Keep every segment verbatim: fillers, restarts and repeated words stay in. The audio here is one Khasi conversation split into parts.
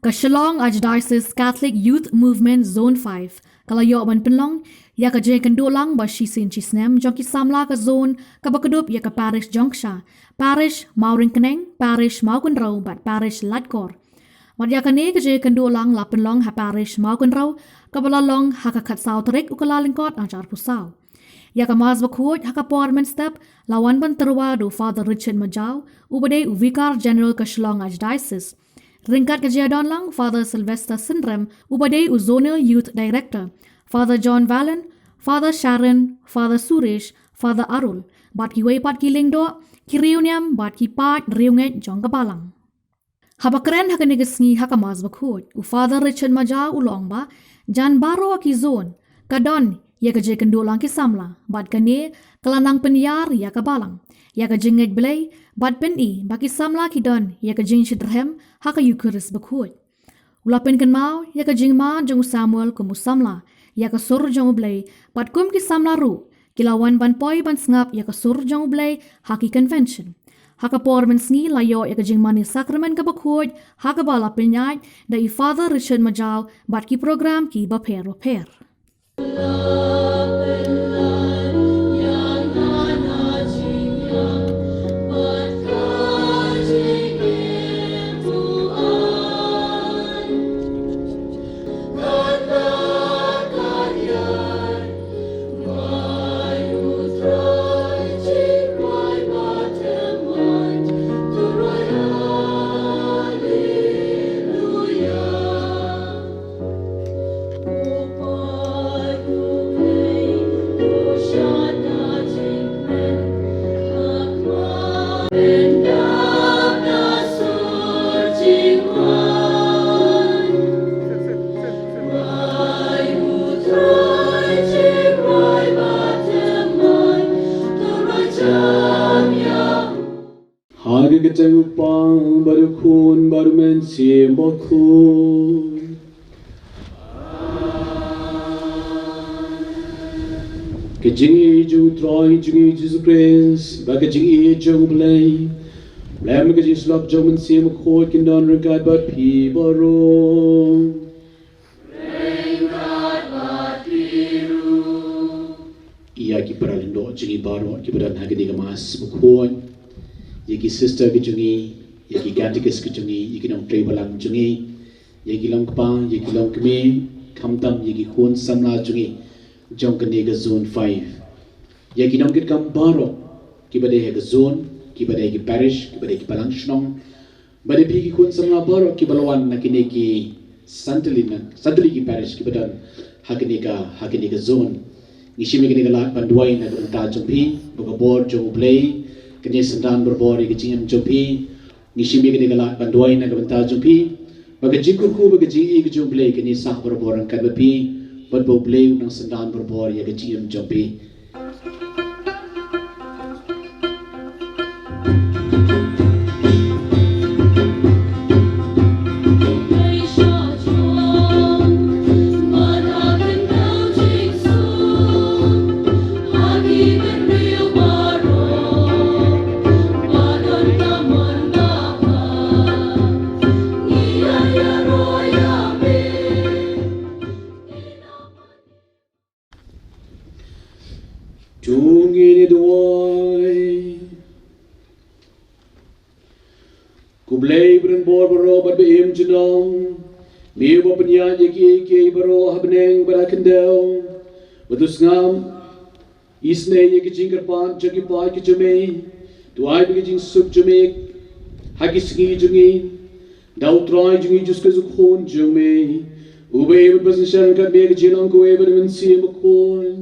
Ka Shillong Archdiocese Catholic Youth Movement Zone five ka la ïoh ban pynlong ïa ka jingkynduh lang ba shisien shisnem jong ki samla ka zone kaba kdup ïa ka parish jong ka sha, parish Mawryngkneng, parish Mawkynrew bad parish Laitkor. Wat ïa kane ka jingkynduh lang la pynlong ha parish Mawkynrew kaba la long ha ka khatsaw tarik u Kyllalyngkot arhajar arphew saw. Ïa ka Mass bakhuid ha ka por mynstep la wan ban tyrwa da u Father Richard Majaw, uba dei u Vicar General ka Shillong Archdiocese. Ryngkat ka jingïadon lang Father Sylvester Synrem, uba dei u Zonal Youth Director, Father John Vallon, Father Sharon, Father Suresh, Father Arul, bad kiwei pat ki lyngdoh, ki riewniam bad ki paid riewngeit jong ka balang. Haba kren ha kane ka sngi ha ka Mass bakhuid, u Father Richard Majaw u la ong ba jan baroh ki zone ka don ïa ka jingkynduh lang ki samla, bad kane ka la nang pynïar ïa ka balang ïa ka jingngeit Blei bad pyni ba ki samla ki don ïa ka jingshitrhem ha ka Eukharist bakhuid. U la pynkynmaw ïa ka jingma jong u Samuel kum u samla ïa ka sur jong u Blei, bad kum ki samla ruh ki la wan ban poi ban sngap ïa ka sur jong u Blei ha ki convention. Ha ka por mynsngi la ïoh ïa ka jingmane sakramen kaba khuid ha kaba la pynïaid da i Father Richard Majaw bad ki program kiba pher bapher. Ha ka kyrteng u Kpa bad u Khun bad u Mynsiem Bakhuid. Ka jingïeit jong u Trai jong ngi Jisu Khrist bad ka jingïeit jong u Blei, lem ka jingïasyllok jong u Mynsiem Bakhuid kin don ryngkat bad phi baroh. Ïa ki para lyngdoh jong ngi baroh kiba don ha kane ka Mass bakhuid, ïa ki sister ki jong ngi, ïa ki katekis ki jong ngi, ïa ki nongtrei balang jong ngi, ïa ki long kpa, ïa ki long kmie, khamtam ïa ki khun samla jong ngi jong kane ka zone five, ïa ki nongkitkam baroh kiba dei ha ka zone, kiba dei ha ki parish, kiba dei ha ki balang shnong, bad ïa phi ki khun samla baroh kiba la wan na kine ki san tylli na san tylli ki parish kiba don ha kane ka, ha kane ka zone. Ngi shim ïa kane ka lad ban duwai na ka bynta jong phi, ba ka bor jong u Blei kan ïasynran barabor ïa ka jingim jong phi. Ngi shim ïa kane ka lad ban duwai na ka bynta jong phi, ba ka jingkyrkhu bad ka jingïeit ka jong u Blei kan ïasah barabor ryngkat bad phi, bad ba u Blei un nang synran barabor ïa ka jingim jong phi. To ngin ïa duwai. Ko Blei ba don bor baroh bad ba im junom, me uba pynïaid ïa kiei kiei baroh ha bneng bad ha khyndew, ba to sngap isynei ïa ki jingkyrpad jong ki paid ki jong me, to ai ba ki jingsuk jong me ha ki sngi jong ngi, da u Trai jong ngi Jisu Khrist u Khun jong me, uba im bad ba synshar ryngkat me ha ka jinglong kawei bad u Mynsiem Bakhuid,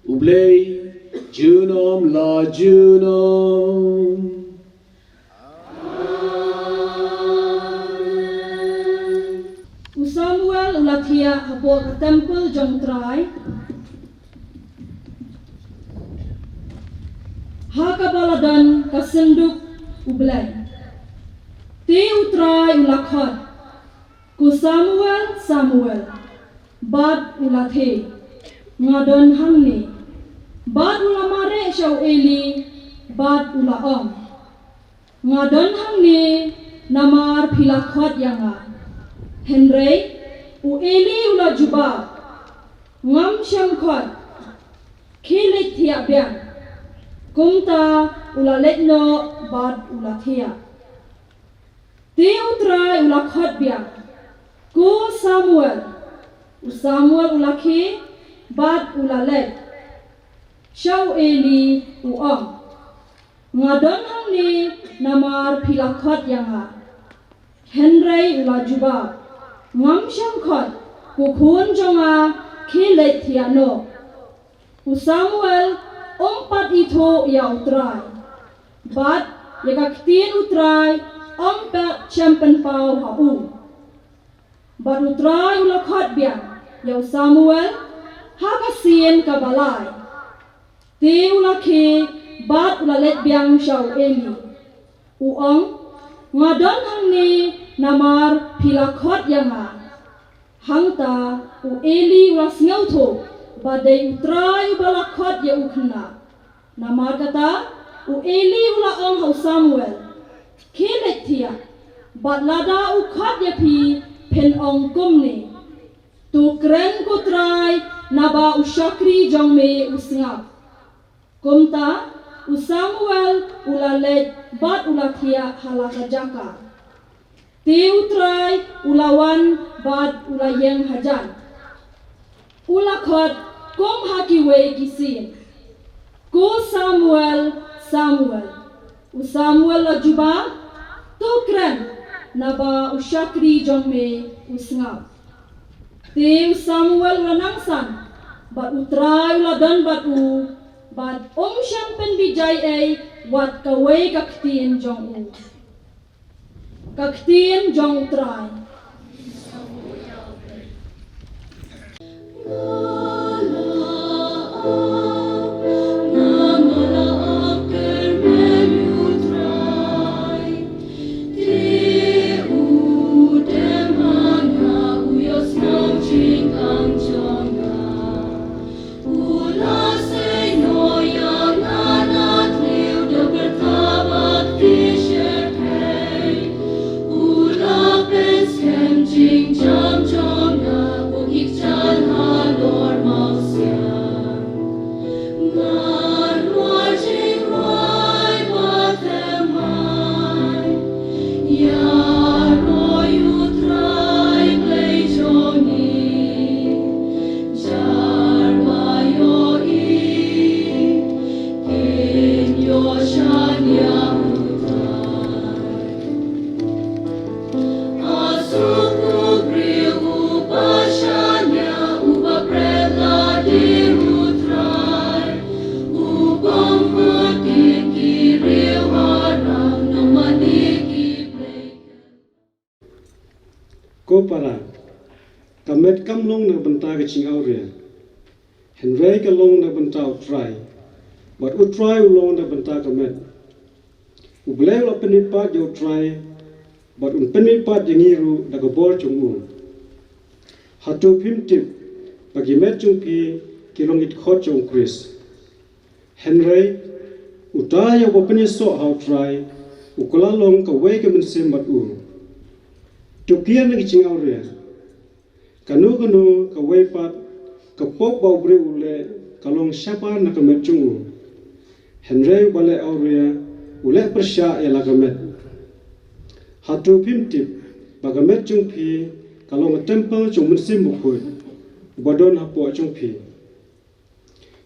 U Blei junom la junom. U Samuel u la thiah hapoh ka templ jong u Trai, ha kaba la don ka synduk U Blei. Te u Trai u la khot, "Ko Samuel, Samuel." Bad u la theh, "Nga don hangne." Bad u la mareh sha u Eli, bad u la ong, "Nga don hangne, namar phi la khot ïa nga." Hynrei u Eli u la jubab, ngam shym khot, khie leit thiah biang. Kumta u la leit noh bad u la thiah. Te u Trai u la khot biang, ko Samuel. U Samuel u la khie bad u la leit sha u Eli, u ong, nga don hangne namar phi la khot ïa nga. Hynrei u la jubab, ngam shym khot, ko khun jong nga, khie leit thiah noh. U Samuel um pat ithuh ïa u Trai bad ïa ka ktien u Trai, um pat shym pynpaw ha u. Bad u Trai u la khot biang ïa u Samuel ha ka sien kaba lai. Te u la khie bad u la leit biang sha u Eli, u ong, nga don hangne namar phi la khot ïa nga. Hangta u Eli u la sngewthuh ba dei u Trai uba la khot ïa u khynnah. Namar kata u Eli u la ong ha u Samuel, khie leit thiah, bad lada u khot ïa phi, phin ong kumne, to kren ko Trai, naba u shakri jong me u sngap. Kumta u Samuel u la leit bad u la thiah ha la ka jaka. Te u Trai u la wan bad u la ïeng hajan. U la khot kum ha kiwei ki sien, ko Samuel, Samuel. U Samuel la jubab, to kren, naba u shakri jong me u sngap. Te u Samuel u la nang san bad u Trai u la don bad u, bad um shym pynbijai ei wat kawei ka ktien jong u. Ka ktien jong u Trai. Ko para, ka met kam long na ka bynta ka jingawria, hynrei ka long na ka bynta U Trai, bad U Trai u long na ka bynta ka met. U Blei u la pynmihpat ïa U Trai, bad un pynmihpat ïa ngi ruh da ka bor jong u. Hato phim tip ba ki met jong phi ki long ki dkhot jong U Khrist? Hynrei uta ïa uba pynïasoh ha U Trai, u kylla long kawei ka mynsiem bad u. To kiar na ki jingawria. Kano kano kawei pat ka pop ba u briew u leh ka long shabar na ka met jong u. Hynrei uba leh awria u leh pyrshah ïa la ka met. Hato phim tip ba ka met jong phi ka long ka templ jong U Mynsiem Bakhuid uba don hapoh jong phi,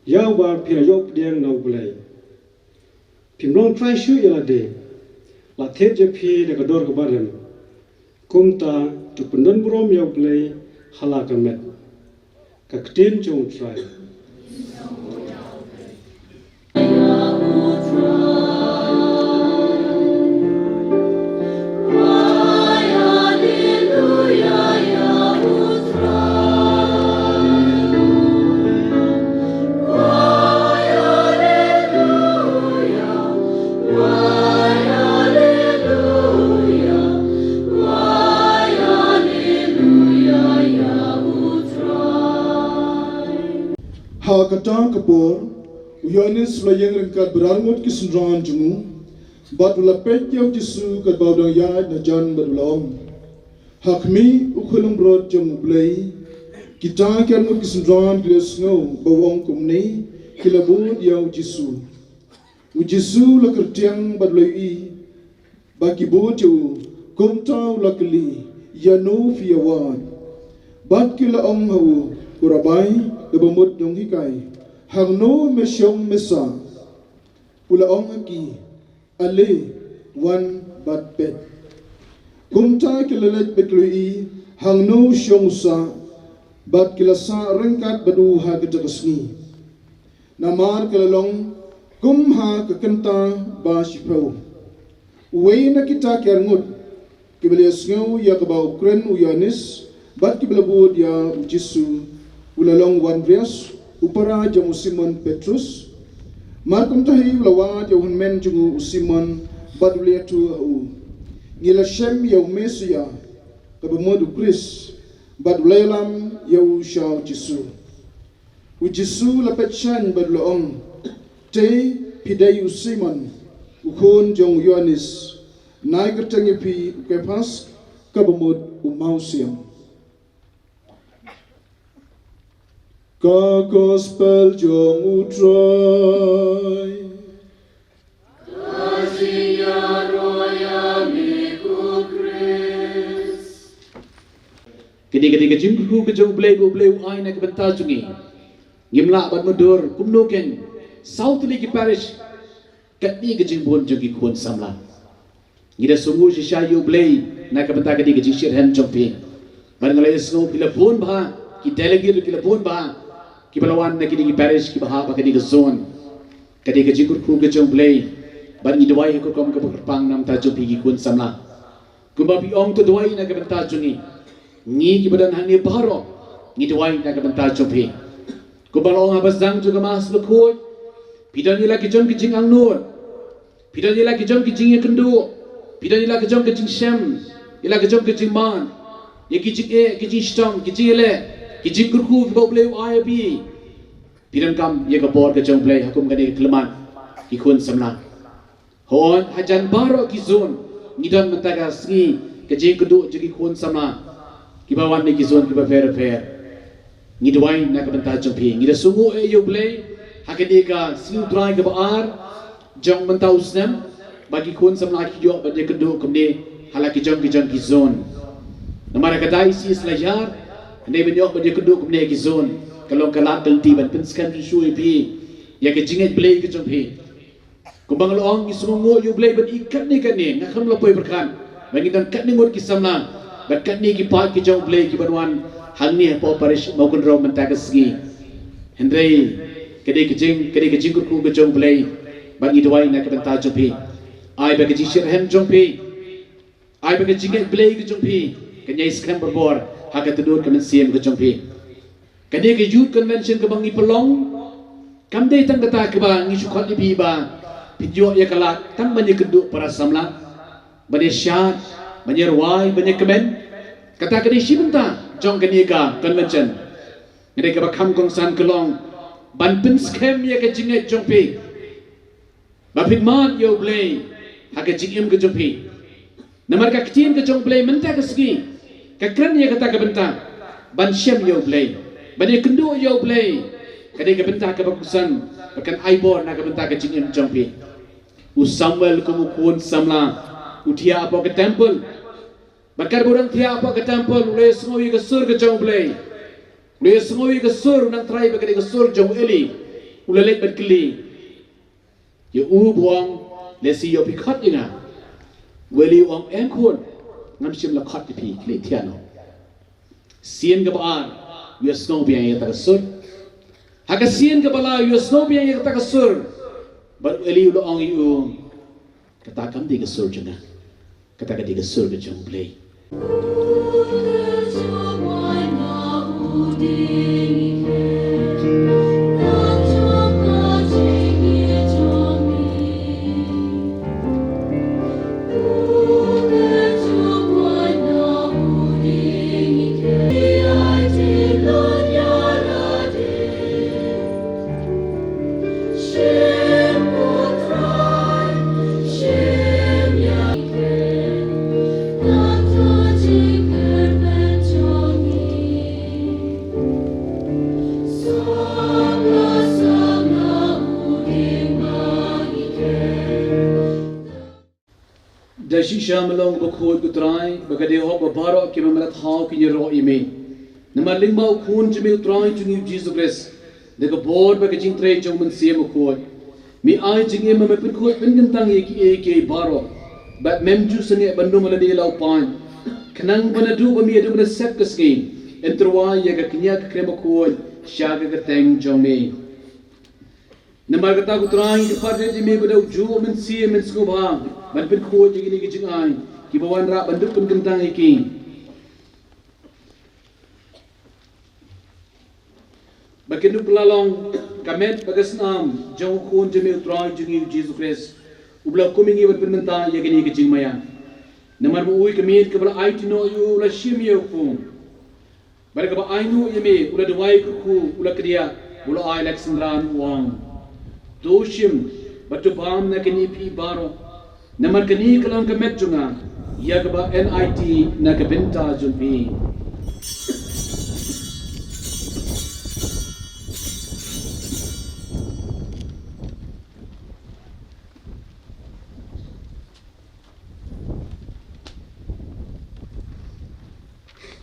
ïa uba phi la ïoh pdiang na U Blei? Phim long trai shuh ïa lade. La thied ïa phi da ka dor kaba rem. Kumta to pyndon burom ïa U Blei ha la ka met. Ka ktien jong U Trai. Ha kata ka por, u Ïoannis u la ïeng ryngkat bad arngut ki synran jong u, bad u la peit ïa u Jisu katba u dang ïaid na jan bad u la ong, Ha khmih, u khun langbrot jong U Blei, kita ki arngut ki synran ki la sngew ba u ong kumne, ki la bud ïa U Jisu. U Jisu u la kyrtiang bad u la ïohi ba ki bud ïa u, kumta u la kylli, ïano phi ïa wad? Bad ki la ong ha u, ko Rabai, kaba mut nonghikai, hangno me shong me sah? U la ong ha ki, ale, wan bad peit. Kumta ki la leit bad ki la ïohi hangno u shong u sah, bad ki la sah ryngkat bad u ha kata ka sngi. Namar ka la long kum ha ka kynta ba shiphew. Uwei na kita ki arngut kiba la ïasngew ïa kaba u kren u Ïoannis bad kiba la bud ïa U Jisu, u la long u Andreas, u para jong u Simon Petrus. Mar kumta hi u la wad ïa u hynmen jong u, u Simon, bad u la ïathuh ha u, ngi la shem ïa u Messaïa, kaba mut u Khrist, bad u la ïalam ïa u sha U Jisu. U Jisu u la peit shane bad u la ong, te phi dei u Simon, u khun jong u Ïoannis, nga kyrteng ïa phi u Kephas, kaba mut u mawsiang. Ka Gospel jong U Trai. Kane ka dei ka jingkyrkhu ka jong U Blei ba U Blei u ai na ka bynta jong ngi. Ngim lah ban mutdur kumno kein, saw tylli ki parish, katne ka jingbun jong ki khun samla. Ngi da sngewnguh shisha ïa U Blei na ka bynta kane ka jingshit rhem jong phi. Bad nga la ïohsngew phi la bun bha ki delegate, ki la bun bha kiba la wan na kine ki parish kiba hap ha kane ka zone. Ka dei ka jingkyrkhu ka jong U Blei. Bad ngi duwai ha ka rukom kaba kyrpang na ka bynta jong phi ki khun samla. Kumba phi ong, to duwai na ka bynta jong ngi. Ngi kiba don hangne baroh ngi duwai na ka bynta jong phi. Kumba la ong ha ba zang jong ka Mass Bakhuid, phi don ïa la ki jong ki jingangnud, phi don ïa la ki jong ki jingïakynduh, phi don ïa la ki jong ki jingshem, ïa la ki jong ki jingman, ïa ki jingeh, ki jingshitom, ki jingïaleh, ki jingkyrkhu kiba U Blei u ai ha phi. Phi donkam ïa ka bor ka jong U Blei ha kum kane ka khyllipmat ki khun samla. Hooid, hajan baroh ki zone ngi don mynta ka sngi ka jingïakynduh jong ki khun samla kiba wan na ki zone kiba pher pher. Ngi duwai na ka bynta jong phi. Ngi da sngewnguh ïa U Blei ha kane ka sngi U Trai kaba ar jong mynta u snem ba ki khun samla ki ïoh ban ïakynduh kumne ha la ki jong ki jong ki zone. Namar ha ka diocese la ïar, hynrei ban ïoh ban ïakynduh kumne ki zone ka long ka lad ka lynti ban pynskhem shuh shuh ïa phi ïa ka jingngeit Blei ka jong phi. Kumba nga la ong, ngi sngewnguh ïa U Blei ban ïa katne katne, nga khlem la poi pyrkhat ba ngi don katne ngut ki samla bad katne ki paid ki jong U Blei kiban wan hangne hapoh parish Mawkynrew mynta ka sngi. Hynrei ka dei ka jing, ka dei ka jingkyrkhu ka jong U Blei. Bad ngi duwai na ka bynta jong phi, ai ba ka jingshitrhem jong phi, ai ba ka jingngeit Blei ka jong phi kan ïai skhem barabor ha ka tnat ka mynsiem ka jong phi. Kane ka Youth Convention kaba ngi pynlong kam dei tang kata kaba ngi shu khot ïa phi ba phin ïoh ïa ka lad tang ban ïakynduh para samla, ban ïashad, ban ïarwai, ban ïakmen. Kata ka dei shi bynta jong kane ka convention. Hynrei kaba kham kongsan ka long ban pynskhem ïa ka jingngeit jong phi ba phin mad ïa U Blei ha ka jingim ka jong phi. Namar ka ktien ka jong U Blei mynta ka sngi ka kren ïa kata ka bynta ban shem ïa U Blei, ban ïakynduh ïa U Blei. Ka dei ka bynta kaba kongsan ba kan ai bor na ka bynta ka jingim jong phi. U Samuel kum u khun samla u thiah hapoh ka temple. Bad katba u dang thiah hapoh ka temple u la ïohsngew ïa ka sur ka jong U Blei. U la ïohsngew ïa ka sur, u nang tharai ba ka dei ka sur jong u Eli. U la leit ban kylli ïa u ba u ong, lehse ïoh phi khot ïa nga. U Eli u ong, em khun, ngam shym la khot ïa phi, khie leit thiah noh. Sien kaba ar u ïohsngew biang ïa kata ka sur. Ha ka sien kaba lai u ïohsngew biang ïa kata ka sur. Bad u Eli u la ong ïa u, kata kam dei ka sur jong nga. Kata ka dei ka sur ka jong U Blei. Shisha me long bakhuid ko Trai, ba ka dei hok ba baroh kiba me la thaw kin ïaroh ïa me. Namar lyngba u Khun jong me u Trai jong ngi u Jisu Khrist, da ka bor bad ka jingtrei jong u Mynsiem Bakhuid, me ai jingim ba me pynkhuid pynkyntang ïa kiei kiei baroh, bad mem ju sangeh ban ym lade la u paid. Khnang ba naduh ba me ïa dum da sep ka sngi, yn tyrwa ïa ka kñia ka kren bakhuid sha ka kyrteng jong me. Namar kata ko Trai, ngi kyrpad ïa me ba da u juh u Mynsiem men sngewbha ban pynkhuid ïa kine ki jingai kiba wanrah ban duh pynkyntang ïa ki. Ba kin duh kylla long ka met bad ka snam jong u Khun jong me u Trai jong ngi u Jisu Khrist, uba la kum ïa ngi ban pynmynta ïa kine ki jingmaïa. Namar ba u ïa ka miet kaba la aiti noh ïa u la shim ïa u kpu. Bad da kaba ainguh ïa me u la duwai kyrkhu, u la kdiah, u la ai lak synran u ong: To shim bad to bam na kine phi baroh. Namar kane ka long ka met jong nga, ïa kaba yn aiti na ka bynta jong phi.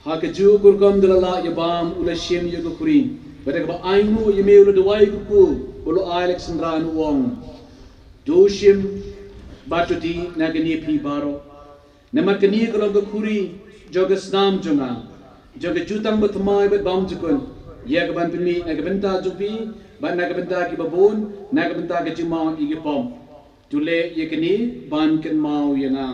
Ha kajuh ka rukom da la lah ïa bam u la shim ïa ka khuri, bad da kaba ainguh ïa me u la duwai kyrkhu, u la ai lak synran u ong: To shim bad to dih na kine phi baroh. Namar kane ka long ka khuri jong ka snam jong nga, jong ka jutang bathymmai bad bymjukut, ïa kaban pynmih na ka bynta jong phi bad na ka bynta kiba bun, na ka bynta ka jingmap ïa ki pop. To leh ïa kane ban kynmaw ïa nga.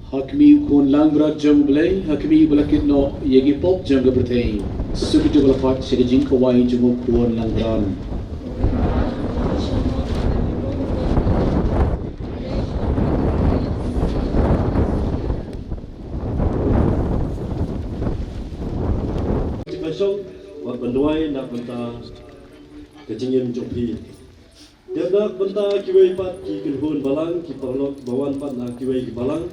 Ha khmih u Khun langbrot jong U Blei, ha khmih ba la kit noh ïa ki pop jong ka pyrthei. Suk ïa u ba la pait sha ka jingkhawai jong u Khun langbrot. Ka shong bad ban duwai na ka bynta ka jingim jong phi. Dep na ka bynta kiwei pat ki kynhun balang, ki paralok ba wan pat na kiwei ki balang.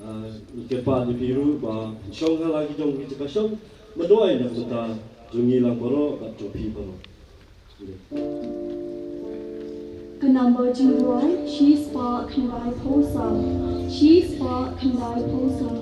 Ah, ngi kyrpad ïa phi ruh ba shong ha la ki jong ki jaka shong, ban duwai na ka bynta jong ngi lang baroh bad jong phi baroh. Ka number jingduwai, shi spah khyndai phew saw, shi spah khyndai phew saw.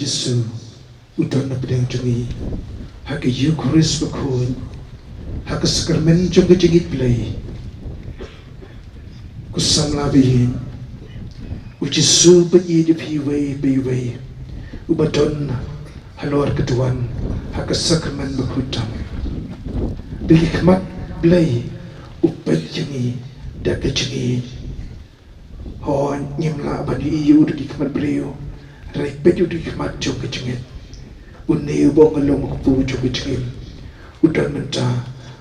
Jisu u don na pdeng jong ngi ha ka Eukharist bakhuid, ha ka sakramen jong ka jingïeit Blei. Ko samla ba ïeit, u Jisu ba ïeit ïa phi iwei pa iwei, uba don halor ka duwan ha ka sakramen bakhuid tam. Da ki khmat Blei u peit ïa ngi da ka jingïeit. Hooid, ngim lah ban ïohi ïa u da ki khmat briew, hynrei peit u da ki khmat jong ka jingngeit. Une uba ong nga long u kpu jong ka jingim, u don mynta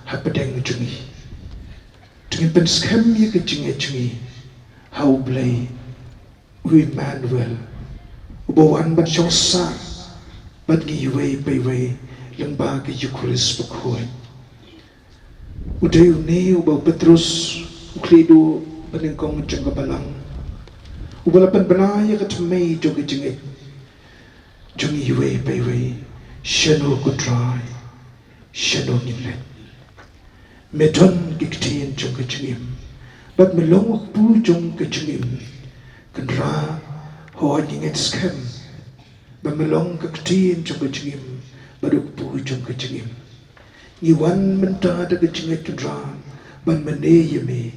ha pdeng jong ngi. To ngin pynskhem ïa ka jingngeit jong ngi ha U Blei, u Immanuel, uba wan ban shong sah bad ngi iwei pa iwei lyngba ka Eukharist bakhuid. U dei une uba u Petrus u khlieh duh banyngkong jong ka balang, uba la pynbna ïa ka thymmei jong ka jingngeit jong ngi iwei pa iwei. Shano ko Trai, shano ngin leit? Me don ki ktien jong ka jingim, bad me long u kpu jong ka jingim. Kynrad, hooid ngi ngeit skhem ba me long ka ktien jong ka jingim bad u kpu jong ka jingim. Ngi wan mynta da ka jingngeit Kynrad ban mane ïa me,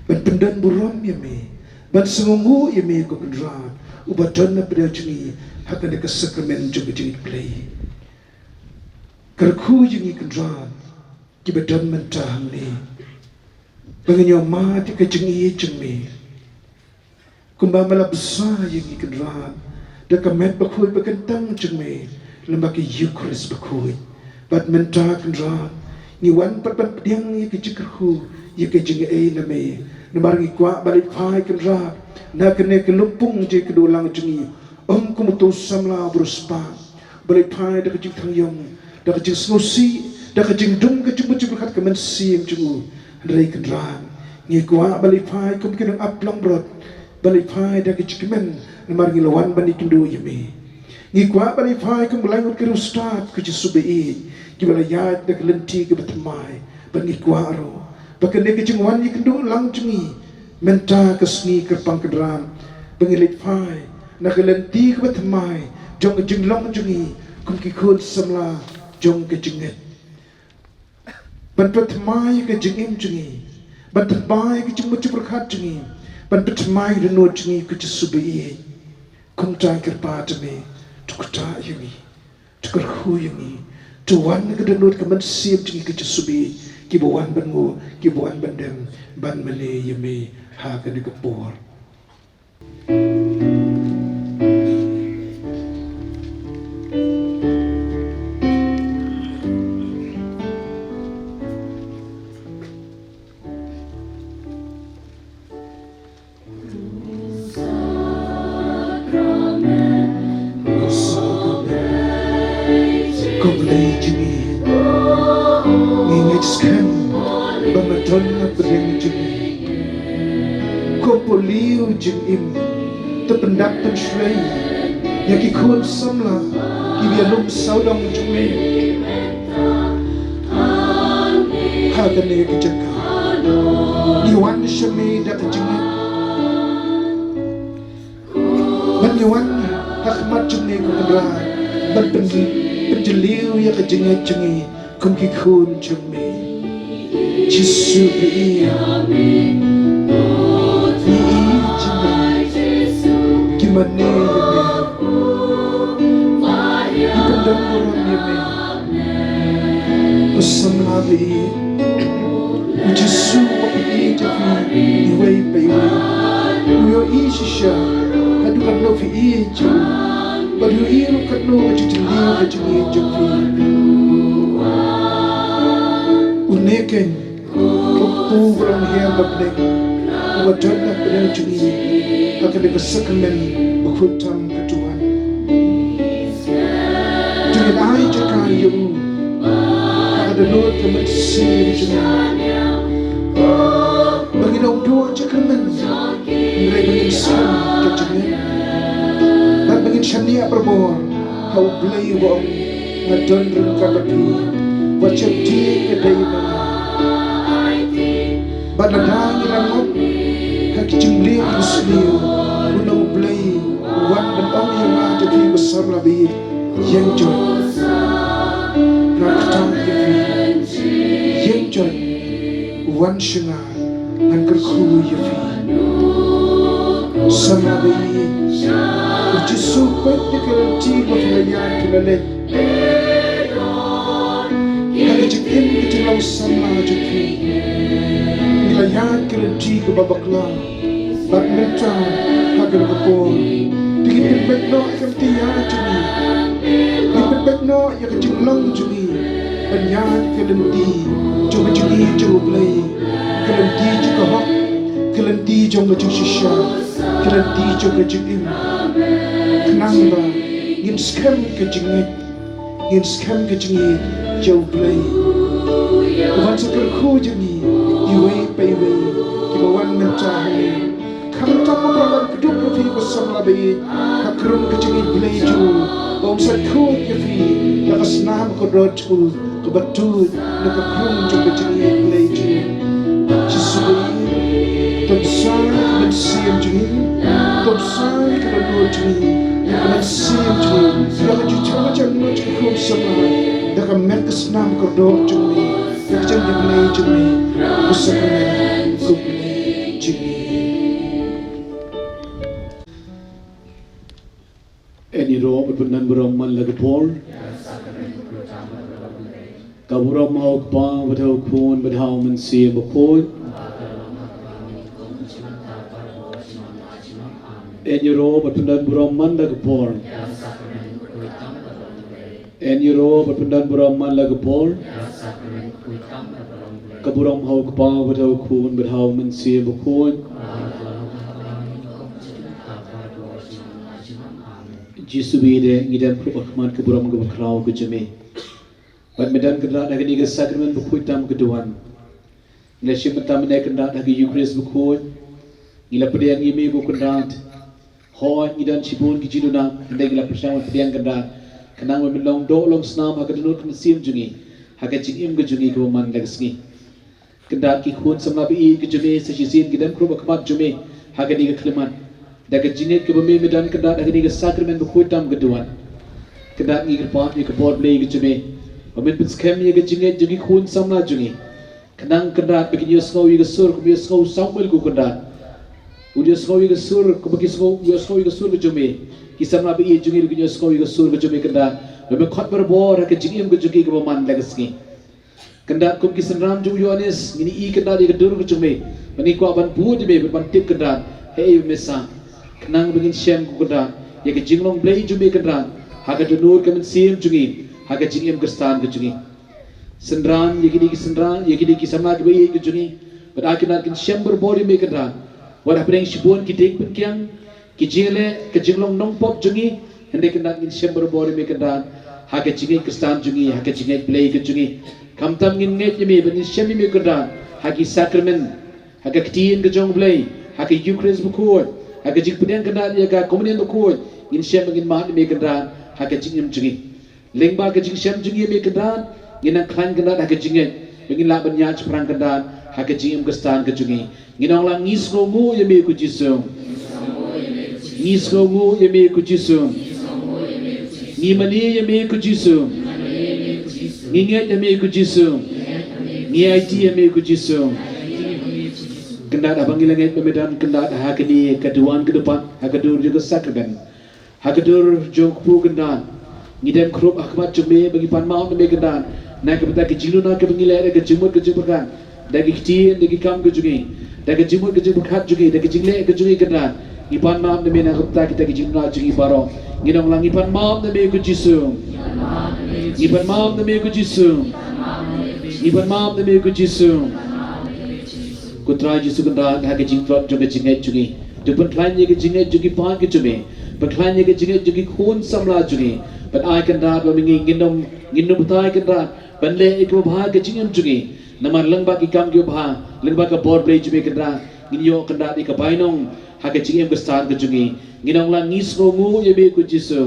ban pyndon burom ïa me, ban sngewnguh ïa me ko Kynrad uba don na pdeng jong ngi ha kane ka sakramen jong ka jingngeit Blei. Kyrkhu ïa ngi Kynrad kiba don mynta hangne, ba ngin ïohmad ïa ka jingïeit jong me. Kumba me la bsa ïa ngi Kynrad da ka met bakhuid ba kyntang jong me lyngba ka Eukharist bakhuid. Bad mynta Kynrad ngi wan pat ban pdiang ïa ka jingkyrkhu, ïa ka jingaiei na me. Namar ngi kwah ba leit phai Kynrad na kane ka lympung jingïakynduh lang jong ngi, ym kum uto u samla uba riewspah, ba leit phai da ka jingthangiong, da ka jingsngewsih, da ka jingdum ka jingmut jingpyrkhat ka mynsiem jong u. Hynrei Kynrad, ngi kwah ba leit phai kum ki nongap langbrot, ba leit phai da ka jingkmen namar ngi la wan ban ïakynduh ïa me. Ngi kwah ba leit phai kum ki laingut ki riewstad ko Jisu baieit, kiba la ïaid da ka lynti kaba thymmai. Bad ngi kwah ruh ba kane ka jingwan ïakynduh lang jong ngi mynta ka sngi kyrpang Kynrad, ba ngi leit phai na ka lynti kaba thymmai jong ka jinglong jong ngi kum ki khun samla jong ka jingngeit. Ban pynthymmai ka jingim jong ngi, ban thymmai ka jingmut jingpyrkhat jong ngi, ban pynthymmai ka dohnud jong ngi ko Jisu baieit. Kumta kyrpad ïa me, to ktah ïa ngi, to kyrkhu ïa ngi, to wan ha ka dohnud ka mynsiem jong ngi ko Jisu baieit, kiba wan ban nguh, kiba wan ban dem, ban mane ïa me ha kane ka por. Ko Blei jong ngi, ngi ngeit skhem ba me don na pdeng jong ngi. Ko Blei jingim, to pyndap pynshlei ïa ki khun samla kiba ïalum sawdong jong me ha kane ka jaka. Ngi wan sha me da ka jingngeit. Ban ïa wan ha khmat jong me ko Kynrad, ban pyn-, pynjylliew ïa ka jingngeit jong ngi kum ki khun jong me. Jisu baieit, ngi ïeit ïa me, ngi mane ïa me, ngi pyndon burom ïa me. Ko samla baieit, u Jisu uba ïeit ïa phi iwei pa iwei, u ïohi shisha haduh katno phi ïeit ïa u, bad u ïohi ruh katno ka jingjylliew ka jingïeit jong phi. Une keiñ, ko Kpu ba long hiar ba bneng, uba don na pdeng jong ngi ha kane ka sakramen bakhuid tam ka duwan. To ngin ai jaka ïa u ha ka dohnud ka mynsiem jong ngi, ba ngin ym duh jingkyrmen, hynrei ba ngin skhem ka jingngeit, bad ba ngin shaniah barabor ha U Blei uba ong, nga don ryngkat bad phi, wat sheptieng ka dei na nga. Bad lada ngi la ngop ha ki jingmlien ki sniew, une U Blei u wan ban ong ïa nga, ïa phi ko samla Ba ïeit, ïeng joit. Nga kyrpad ïa phi, ïeng joit. Wan sha nga, ngan kyrkhu ïa phi. Samla ba ïeit, u Jisu, peit ïa ka lynti ba phi la ïaid, phi la leit. Ha ka jingim ka jinglong samla jong phi, ngi la ïaid ka lynti kaba bakla. Bad mynta ha kane ka por, te ngi pynbeit noh ïa ka lynti jong ngi. Ngi pynbeit noh ïa ka jinglong jong ngi ban ïaid ka lynti jong ka jingïeit jong U Blei, ka lynti jong ka hok, ka lynti jong ka jingshisha, ka lynti jong ka jingim. Khnang ba ngin skhem ka jingngeit, ngin skhem ka jingïeit jong U Blei. Wan sa kyrkhu jong ngi iwei pa iwei kiba wan mynta hangne. Khamtam ba la kdup ïa phi, ko samla ba ïeit, ha khmat ka jingïeit Blei jong u, ba un sa khuid ïa phi da ka snam kordor jong u kaba tuid na ka khmat jong ka jingïeit Blei jong u. Jisu ba ïeit, to pynsan ïa ka mynsiem jong ngi, to pynsan ïa ka dohnud jong ngi, ïa ka mynsiem jong ngi, ïa ka jingïeit jong ngi, jong ka khmat samla, da ka met ka snam kordor jong ngi, ïa ka jingïeit Blei jong ngi, ka sakramen ka Blei jong ngi. Yn ïaroh bad pyndon burom man la ka por. Ka burom ha u Kpa bad ha u Khun bad ha u Mynsiem Bakhuid. Yn ïaroh bad pyndon burom man la ka por. Yn ïaroh bad pyndon burom man la ka por. Ka burom ha u Kpa bad ha u Khun bad ha u Mynsiem Bakhuid. Jisu bad ngi dang khrup ha khmat ka burom kaba khraw ka jong me. Bad mynta Kynrad ha kane ka sakramen bakhuid tam ka duwan, ngi la shim mynta mynne Kynrad ha ka Eucharist bakhuid. Ngi la pdiang ïa me ko Kynrad. Hooid ngi don shibun ki jingduna, hynrei ngi la pyrshang ban pdiang Kynrad, khnang ba men long doh long snam ha ka dohnud ka mynsiem jong ngi, ha ka jingim ka jong ngi kaba man la ka sngi. Kynrad ki khun samla ba ïeit ka jong me sa shisien ki dang khrup ha khmat jong me ha kane ka khyllipmat. Da ka jingngeit kaba me me don Kynrad ha kane ka sakramen bakhuid tam ka duwan. Kynrad ngi kyrpad ïa ka bor Blei ka jong me, ba men pynskhem ïa ka jingngeit jong ki khun samla jong ngi. Khnang Kynrad ba kin ïohsngew ïa ka sur kumba ïohsngew u Samuel ko Kynrad. U ïohsngew ïa ka sur kumba ki sngew, ïohsngew ïa ka sur ka jong me. Ki samla ba ïeit jong ngi ruh kin ïohsngew ïa ka sur ka jong me Kynrad, ba men khot barabor ha ka jingim ka jong ki kaba man la ka sngi. Kynrad kum ki synran jong u Ïoannis, ngin ïohi Kynrad ïa ka dur ka jong me, ba ngi kwah ban bud ïa me, ban tip Kynrad, haei ba me sah. Khnang ba ngin shem ko Kynrad ïa ka jinglong Blei jong me Kynrad, ha ka dohnud ka mynsiem jong ngi, ha ka jingim Khristan ka jong ngi. Synran ïa kine ki synran, ïa kine ki samla kiba ïeit ka jong ngi, bad ai Kynrad kin shem barabor ïa me Kynrad. Wat hapdeng shibun ki dieng pynkiang, ki jingleh, ka jinglong nongpop jong ngi, hynrei Kynrad ngin shem barabor ïa me Kynrad ha ka jingngeit Khristan jong ngi, ha ka jingngeit Blei ka jong ngi. Khamtam ngin ngeit ïa me bad ngin shem ïa me Kynrad ha ki sakramen, ha ka ktien ka jong U Blei, ha ka Eucharist bakhuid, ha ka jingpdiang Kynrad ïa ka Communion bakhuid, ngin shem bad ngin mad ïa me Kynrad ha ka jingim jong ngi. Lyngba ka jingshem jong ngi ïa me Kynrad, ngin nang khlaiñ Kynrad ha ka jingngeit, ba ngin lah ban ïaid shaphrang Kynrad ha ka jingim Khristan ka jong ngi. Ngin ong lang, ngi sngewnguh ïa me ko Jisu. Ngi sngewnguh ïa me ko Jisu. Ngi mane ïa me ko Jisu. Ngi ngeit ïa me ko Jisu. Ngi aiti ïa me ko Jisu. Kynrad, haba ngi la ngeit ba me don Kynrad ha kane ka duwan ka dewpat, ha ka dur jong ka sakramen, ha ka dur jong u kpu Kynrad, ngi dang khrup ha khmat jong me ba ngi pan map na me Kynrad, na ka bynta ka jingduna kaba ngi leh da ka jingmut ka jingpyrkhat, da ki ktien, da ki kam ka jong ngi, da ka jingmut ka jingpyrkhat jong ngi, da ka jingleh ka jong ngi Kynrad. Ngi pan map na me na ka bynta kita ki jingduna jong ngi baroh. Ngin ong lang, ngi pan map na me ko Jisu. Ngi pan map na me ko Jisu. Ngi pan map na me ko Jisu. Ko Trai Jisu Kynrad, ha ka jingtlot jong ka jingngeit jong ngi, to pynkhlaiñ ïa ka jingngeit jong ki paid ka jong me. Pynkhlaiñ ïa ka jingngeit jong ki khun samla jong ngi. Bad ai Kynrad ba ma ngi ngin ym, ngin ym batai Kynrad ban leh ïa kaba bha ha ka jingim jong ngi. Namar lyngba ki kam kiba bha, lyngba ka bor Blei jong me Kynrad, ngin ïoh Kynrad ïa ka bainong ha ka jingim Khristan ka jong ngi. Ngin ong lang, ngi sngewnguh ïa me ko Jisu.